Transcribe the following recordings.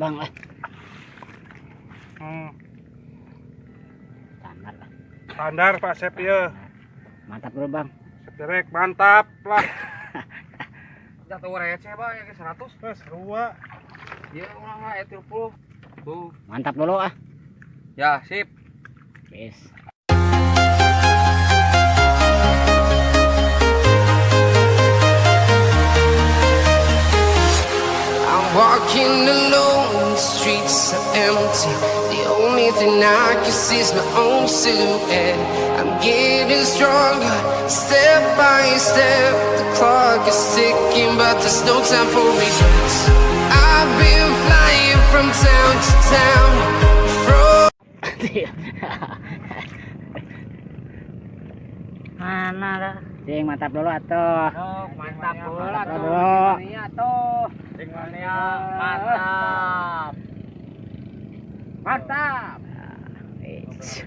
Bang lah. Standar lah. Standar Pak Sep ya. Mantap dulu Bang. Sep derek mantap lah. Jatuh receh Bang yang ke 100. Wes sarua. Ieu urang mah 30. Tuh. Mantap dulu ah. Ya, sip. Wis. I'm walking alone, the streets are empty. The only thing I can see is my own silhouette. I'm getting stronger, step by step. The clock is ticking, but there's no time for regrets. I've been flying from town to town, from Mana dah? Cing mantap dulu atuh. Oh, mantap bola Mantap tuh. dulu. Mania tuh. Mania mantap. Mantap. Wis.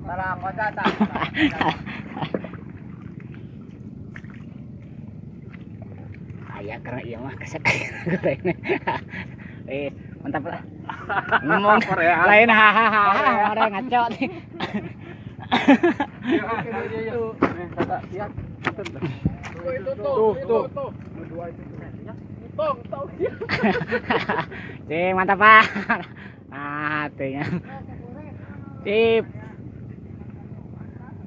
Salah kota tak. Aya karena ieu mah kesek goreng. Wis, mantap lah. Ngomong lain hahaha, orang ngaco nih. Tuh, tuh. Cing, mantap Pak. Nah, tuh. Sip.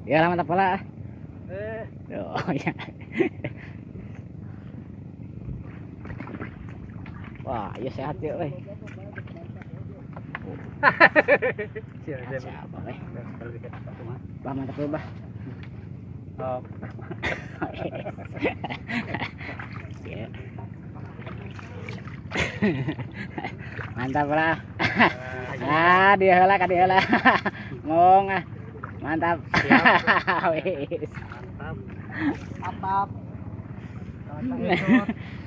Ya lah mantap pula. Oh ya. Wah, ya sehat ya, euy. Siapa, euy? Bah, mantap dulu, bah. Oh. Ya. Mantap lah. Ah, dia heula ka dia heula. Ngomong ah. Mantap. Wis. Mantap.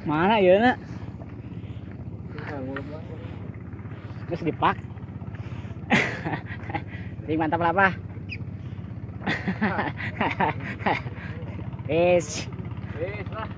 Mana ieu na? Terus dipak. Cing mantap lah, Pak. Wis. Wis lah.